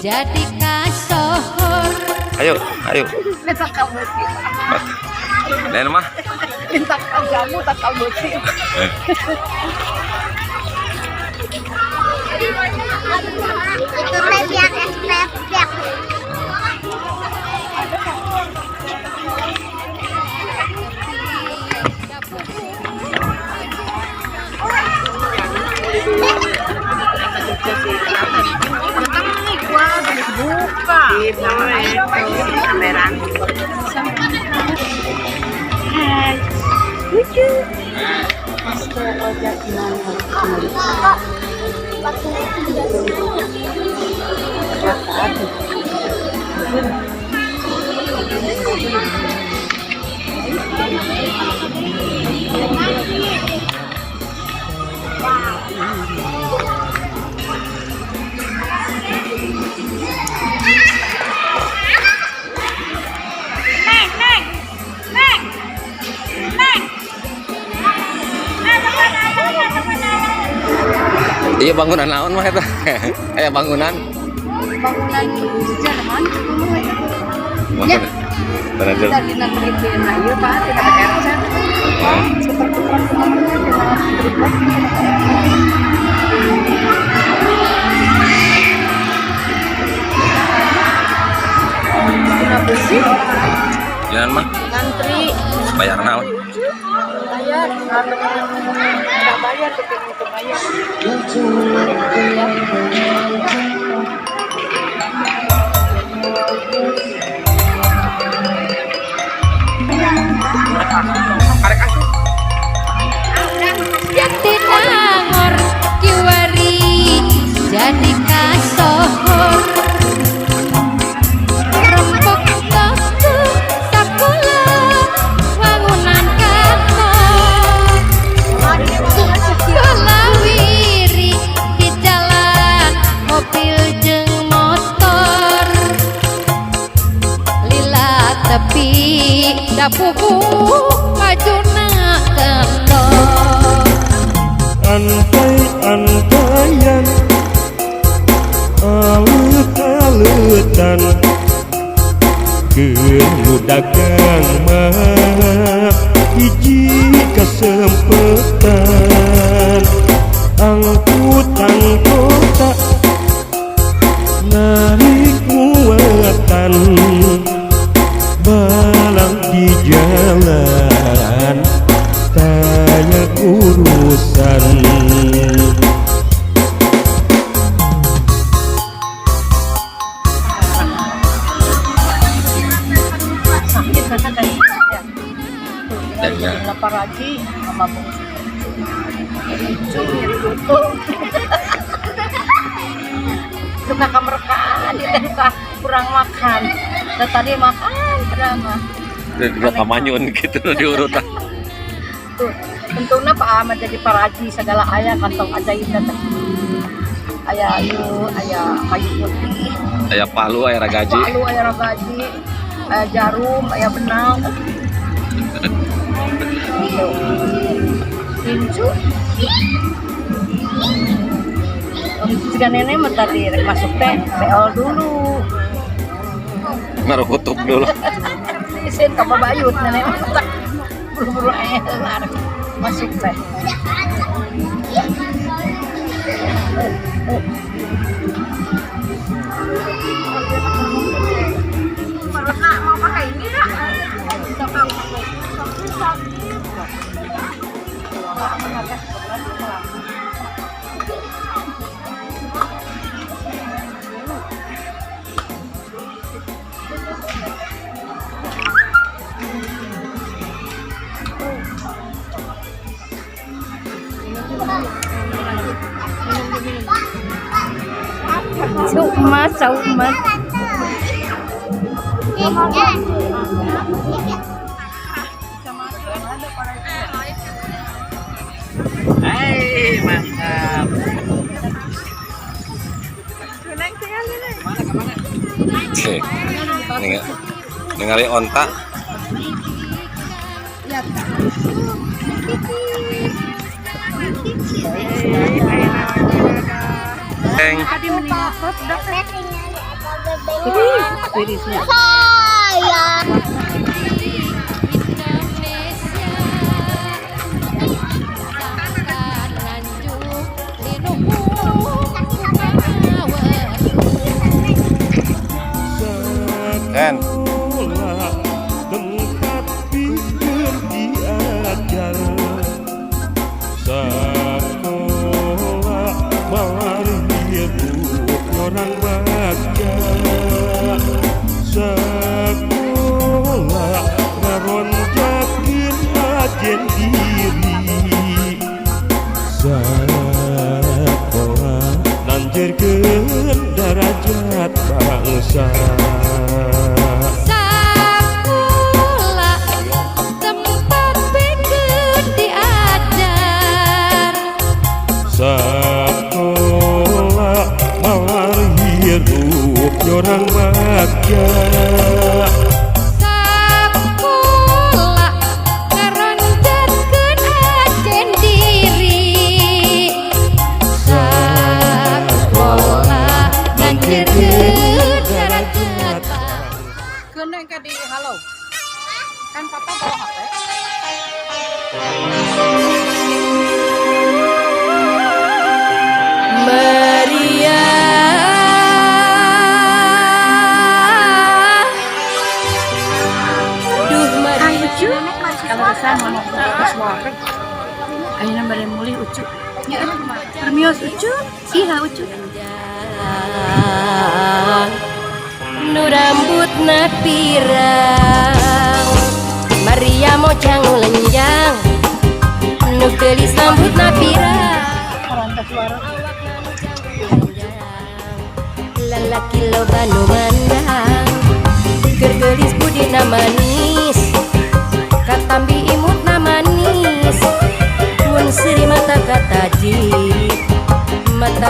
Jadi kasohor. Ayo, ayo. Minta kamu. Lain mah. Minta kamu tak kamu sih. Itu biar es. Buka. Kameran. Hai. Lucu. Iya, bangunan naon mah eta? Aya bangunan. Bangunan Jerman dulu itu. Bangunan. Bangunan Kita dina penelitian ieu, Pak, tidak PRC. Seperti Kenapa sih? Jalan mah Ngantri. Bayar naon? Bayar, nggak bayar, kepingin itu bayar. Jatinangor kiwari jadi kasohor. Rempok toko sakola wangunan kantor Kulawiri di jalan mobil jeung motor lila tepi dapuku majuna kendor. Antai-antaian, alut-alutan, keur nu dagang mah hiji kasempetan. Angkutan kota narik muatan balang di jalan tanya urusan. Sakit rasa kayak ya. Dan ya. Lapar lagi sama bungsu. Lucu, nyeri lutut. Suka kamerkaan, dia suka kurang makan. Dan tadi makan drama. Juga kamanyun gitu diurutan. Tuh, tentunya Pak Ahmad jadi paraji segala ayah kantong ajaib datang. Ayah ayu, ayah kayu putih, Aya palu, aya ragaji. Palu, ayah ragaji, ayah jarum, ayah benang. Tuh. Incu. Jika nenek mah tadi rek masuk teh, beol dulu. Ngarukutuk dulu. Isin ka babayut nenek mah teh. Buru-buru heula rek masuk teh. Mau pakai ini nggak? Cuma, cuma. Hai, mantap. Oke. Ningali onta. Eng. Tirisnya. Saya. Indonesia sangkan nganjuk linuhung Ken. Sekolah tempat pikir diajar, sekolah malar hidup orang baca, sekolah ngaronjakeun ajen diri, sekolah nanjerkeun darajat bangsa. Sakola tempat pikeun diajar. Sekolah malar hirup orang bagja. Sakola ngaronjatkeun ajen diri, sakola nanjerkeun darajat bangsa. Kena ke di halo. Kan papa bawa HP. Maria, duh Maria. Ucu. Kalau saya mau suara. Ayeuna bade mulih, Ucu. Ya, permios, Ucu. Iya, Ucu. Nu rambutna pirang, Maria mojang lenjang, nu geulis rambutna pirang. Orang suara. Lalaki loba nu mandang, keur geulis budina manis, katambi imutna manis, mun seuri mata katajik mata.